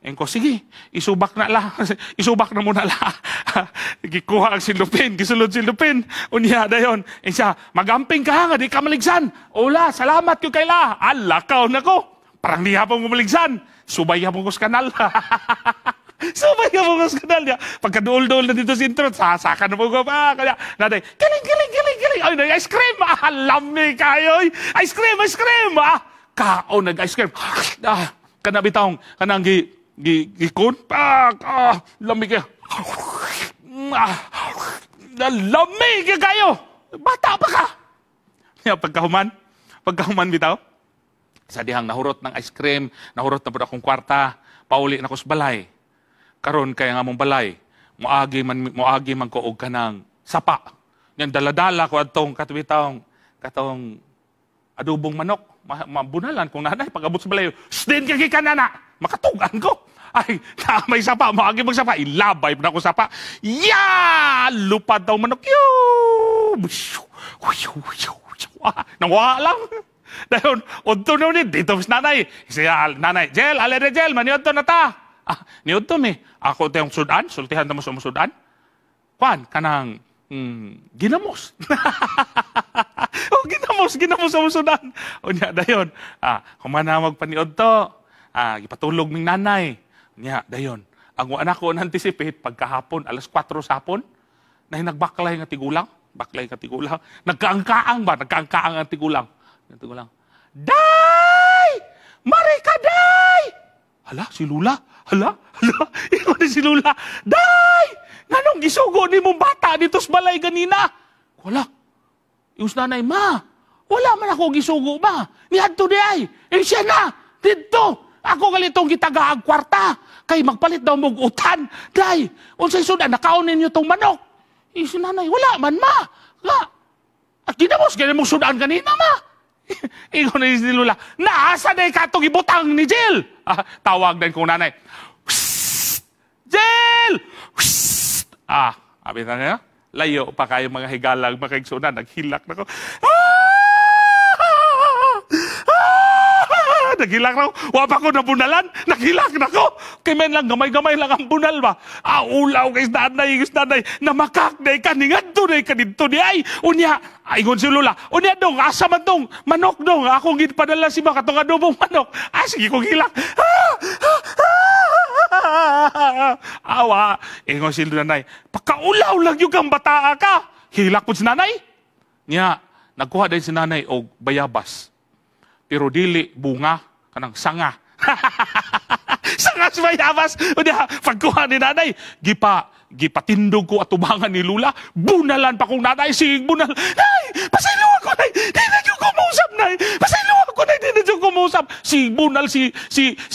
Engko sige, isubak na la. Isubak na muna la. Gikuha ang silupin, gisulod silupin. Unya dayon. Eh siya, magamping ka nga di ka maligsan. Ola, salamat ko kay la. Alakaw na ko. Parang di hapon ko maligsan. Subay hapon ko sa kanal. Subay hapon ko sa kanal niya. Pagkaduol-duol na dito sa intro, sasaka na po ko pa. Kaya, naday, kiling, kiling, kiling, kiling. Ay, nag ice cream. Ah, lami kayo. Ice cream, ice cream. Ah, kaon nag-ice cream. Ah, kana bitawng, kanang gi, gi, gikon. Pak, ah, lami kayo. Ah, lami kayo. Bata pa ka. Ya, pagkahuman, pagkahuman bitaw, sa dihang nahurot ng ice cream, nahurot na po akong kwarta, pauli na ko sa balay. Karon kaya nga mong balay, moagi man ko og kanang sapa. Yan daladala ko adtong katwitong katong adobong manok. Mabunalan kung nanay pag-abot sa balay. Sdin kay gikan na. Makatugan ko. Ay, na may sapa, moagi mag sapa, ilabay na ko sapa. Ya, lupad daw manok. Yu! Ah, nawala lang. Dayon, udto na ni dito sa nanay. Siya, nanay, Jel, ale de Jel, maniudto na ta. Ah, niudto mi. Ako tayong sudan, sultihan ta mo sa sudan. Kwan, kanang ginamos. Oh, ginamos, ginamos sa sudan. Unya, dayon. Ah, humanamag paniudto. Ah, gipatulog ning nanay. Nya, dayon. Ang wa nako anticipate pagkahapon, alas 4 sa hapon, na nagbaklay nga tigulang, baklay nga tigulang, nagkaangkaang ba, nagkaangkaang ang tigulang. Ang tigulang, "Day! Marika, day!" Hala, si Lula. Hala, hala, ikaw ni si Lula. "Day! Nganong gisugo ni mong bata dito sa balay ganina?" Wala. Yung nanay, "Ma, wala man ako gisugo ba? Niadto di ay. Eh siya na, dito. Ako galitong gitagaag kwarta. Kay magpalit daw mong utan. Day, unsay sudan, nakaon ninyo tong manok?" Eh si nanay, "Wala man, ma. Nga, at ginamos, ganyan mong sudan kanina, ma." Ingon na si Lula, "Naasa na katong ibutang ni Jill?" Ah, tawag din kong nanay. "Psst! Jill! Psst!" Ah, abi na niya, layo pa kayo mga higalang makaigsunan, naghilak na ko. Ah! Ah! Naghilak na ko. Wa pa ko nabunalan, naghilak na ko. Kay men lang, gamay-gamay lang ang bunal ba. Ah, ulaw kay nanay, kay nanay, namakak na ka, ningadto na ka dito di ay. Unya, ingon si Lula, "Unya dong, asa man dong, manok dong, akong gipadala si ba, katong adobong manok." Ah, sige kong hilak. Ah, ah, ah, awa, ingon si nanay, "Pakaulaw lang yung kang bataa ka." Hilak po si nanay. Nya, nagkuha din si nanay og bayabas. Pero dili bunga, kanang sanga. Sanga sa bayabas. Unya, pagkuha ni nanay, gipatindog ko atubangan ni Lula, bunalan pa kong nanay, sige bunal. "Nay, pasaylo ako, nay, di na jud ko mausap, nay. Pasaylo ako, nay, di na jud ko mausap." Si bunal si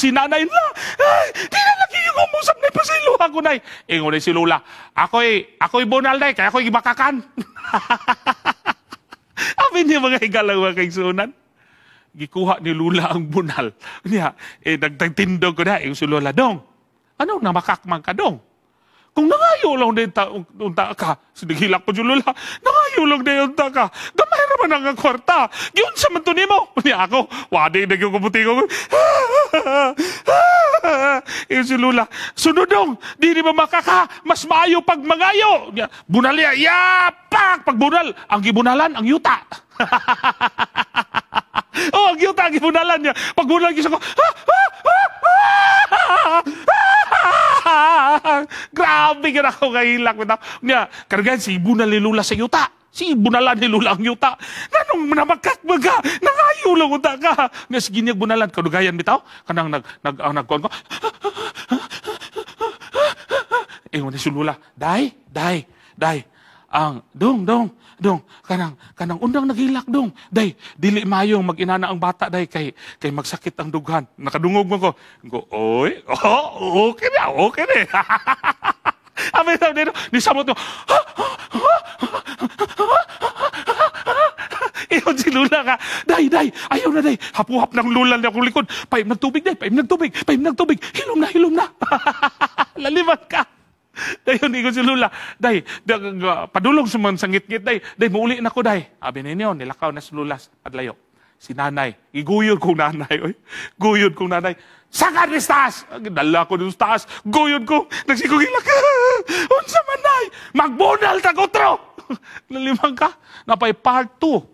nanay na. "Ay, di na lagi ko mausap, nay, pasaylo ako, nay." Ingon ni si Lula, "Ako'y bunal, nay, kaya ako'y gibakakan." Amin niya mga higalang mga kaigsunan. Gikuha ni Lula ang bunal. Niya, eh, nagtindog ko na, yung si Lula, "Dong, ano namakakmang ka, dong? Kung nangayo lang din ta, unta ka," sinigilak po yung Lula, "nangayo lang din unta ka, gamay raman ang kwarta, yun sa man to nimo." Niya ako, wadi na yung kumuti ko. Yung si Lula, "Sunod dong, di ni ba makaka, mas maayo pag mangayo." Niya, bunal niya, ya, pak, pag bunal, ang gibunalan, ang yuta. Oh, ang yuta, ang gibunalan niya. Pag bunal, gisa ko, ah, ah, ah, grabe ka na ako kahilak. Niya, kargan si bunal ni Lula sa yuta. Si bunalan ni Lula ang yuta. "Nanong namakak ka, nangayo lang uta ka." Nga sige niya bunalan, kadugayan bitaw, kanang nag, nag, ang nagkuhan ko. Ingon ni si Lula, "Day, day, day, ang dong dong dong kanang kanang undang naghilak dong, day, dili mayong mag-inana ang bata, day, kay kay magsakit ang dughan." Nakadungog mo ko ko, "Oy, oh, okay na, okay na." Abi sabi dito, ni samot ko. Ingon si Si Lula nga, "Day, day, ayaw na, day." Hapuhap ng lula niya akong likod. "Paim ng tubig, day, paim ng tubig, paim ng tubig. Hilom na, hilom na." Laliman ka. Dayon ingon si Lula, "Day, padulong sa mga sangit-ngit, day, day, muuli na ko, day." Abi ninyo, nilakaw na si Lula padlayo. Si nanay, giguyod kong nanay, oy. Guyod kong nanay. "Saka ni taas!" Dala ko dun sa taas. Guyod ko. Nagsigong hilak. "Unsa man, nay?" "Magbunal ta otro." Nalimang ka. Napay part 2.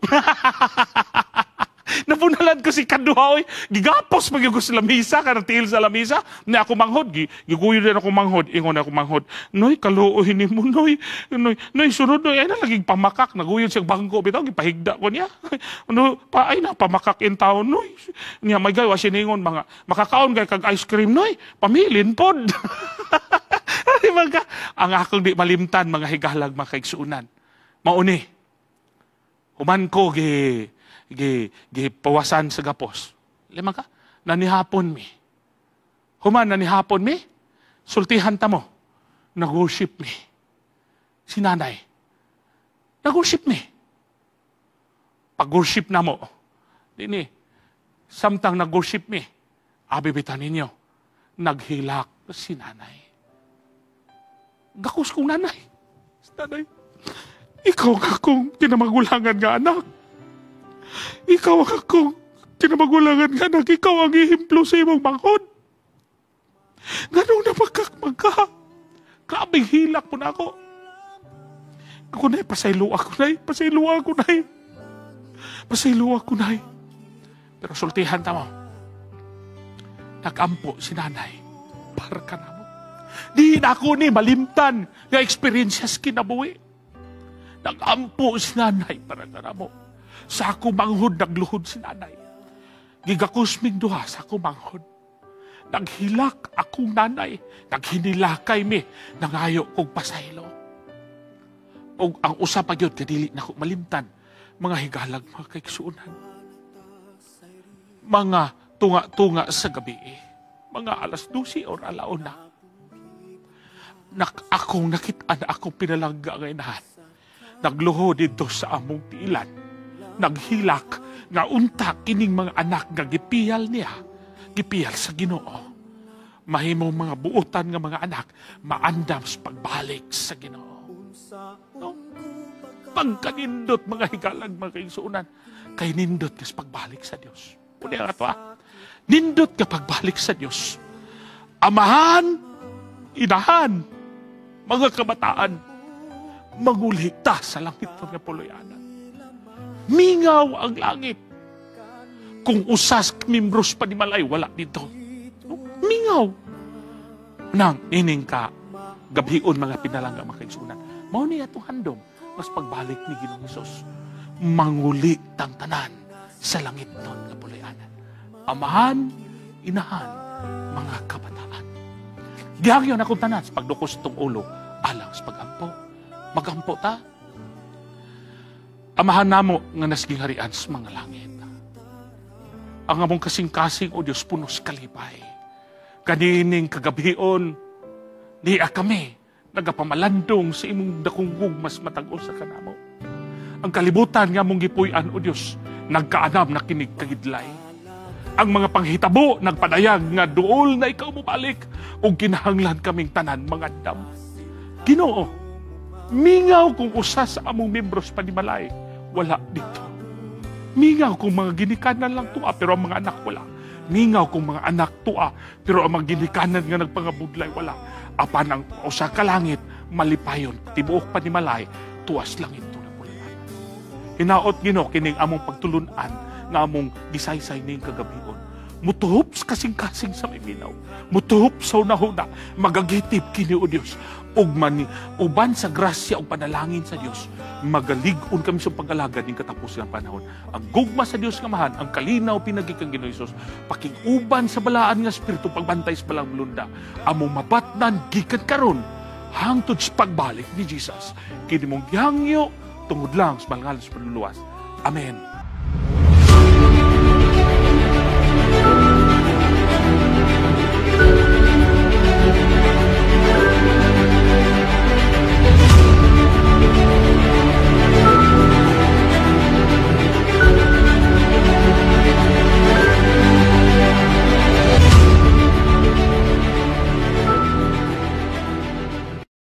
Nabunalan ko si kaduha, oy. Gigapos magyud ko sa lamisa, kanang tiil sa lamisa. Ni ako manghod, giguyod din ako manghod. Ingon ako manghod, "Noy, kaluoy ni mo, noy. Noy, noy, sunod, noy." Ay na, laging pamakak. Naguyod siyang bangko, bitaw, gipahigda ko niya. Ano, pa, ay na, pamakak in town, noy. Niya, may gawa siningon, mga, "Makakaon kay kag ice cream, noy. Pamilin pod." Ay, mga, ang akong di malimtan, mga higalag, mga kaigsuunan. Mauni, human ko gi gi gi pawasan sa gapos. Lima ka, nanihapon mi. Human nanihapon mi, sultihan ta mo, nag-worship mi. Si nanay, nag-worship mi. Pag-worship na mo, dini, samtang nag-worship mi, abi bitan ninyo, naghilak si nanay. Gakos kong nanay. Si nanay, "Ikaw ang akong kinamagulangan nga anak. Ikaw ang akong kinamagulangan nga anak. Ikaw ang ihimplo sa imong manghod. Nganong napagkakmag ka?" Grabing hilak po na ako. Ako na, pasaylo ako na, pasaylo ako na. Pasaylo ako na. Pero sultihan ta mo. Nagampo si nanay. Para ka na mo. Di na ako ni malimtan nga experience kinabuhi. Nagampo si nanay para ka na mo. Sa ako manghod, nagluhod si nanay. Gigakos mig duha sa ako manghod. Naghilak akong nanay. Naghinilakay mi. Nangayo kog pasaylo. O ang usa pa gyud kadili na ko malimtan. Mga higalag, mga kaigsuonan. Mga tunga-tunga sa gabi. Mga alas 12 or alauna. Akong nakit-an akong pinalangga nga inahan. Nagluho dito sa among tiilan. Naghilak nga unta kining mga anak nga gipiyal niya, gipiyal sa Ginoo. Mahimong mga buutan nga mga anak, maandam sa pagbalik sa Ginoo. No? Pagkanindot, mga higalag, mga kaigsuonan, kay nindot ka sa pagbalik sa Dios. Uni ang ato, ah. Nindot ka pagbalik sa Dios. Amahan, inahan, mga kabataan, manguli ta sa langit nga puloy-anan. Mingaw ang langit. Kung usas membros pa ni Malay, wala dito. No? Mingaw. Nang ining ka, gabhion mga pinalangga, mga kaigsuonan. Mao ni atong handom, mas pagbalik ni Ginoong Hesus. Manguli tang tanan sa langit nun nga puloy-anan. Amahan, inahan, mga kabataan. Gihagyon akong tanan sa pagdukos tong ulo, alang sa pagampo. Magampo ta. Amahan namo nga nasgingharian sa mga langit. Ang among kasing-kasing, o Diyos, punos kalipay. Kanining kagabion, niya kami nagapamalandong sa imong dakong gugmas matag-o sa kanamo. Ang kalibutan nga among gipuy-an, o Diyos, nagkaanam na kinig kagidlay. Ang mga panghitabo nagpadayag nga duol na ikaw mobalik ug kinahanglan kaming tanan mangandam. Ginoo, mingaw kung usa sa among membros panimalay wala dito. Mingaw kung mga ginikanan lang tuwa pero ang mga anak wala. Mingaw kung mga anak tuwa pero ang mga ginikanan nga nagpangabudlay wala. Apan ang usa ka langit malipayon tibuok panimalay tuwas langit na puloy-anan. Hinaot, Ginoo, kining among pagtulunan nga among gisaysay ning kagabion. Mutuhop sa kasing-kasing sa may minaw. Mutuhop sa unahuna. Magagitip kini, o Dios. Ug mani, uban sa grasya ug panalangin sa Dios, magalig-on kami sa pag-alagad ning katapusan ng panahon. Ang gugma sa Dios nga Amahan, ang kalinaw pinagi kang Ginoong Hesus, pakig-uban sa balaan nga espiritu, pagbantay sa balang lunda, among mabatnan gikan karon hangtod sa pagbalik ni Jesus. Kini mong gihangyo tungod lang sa banal sa panluluwas. Amen.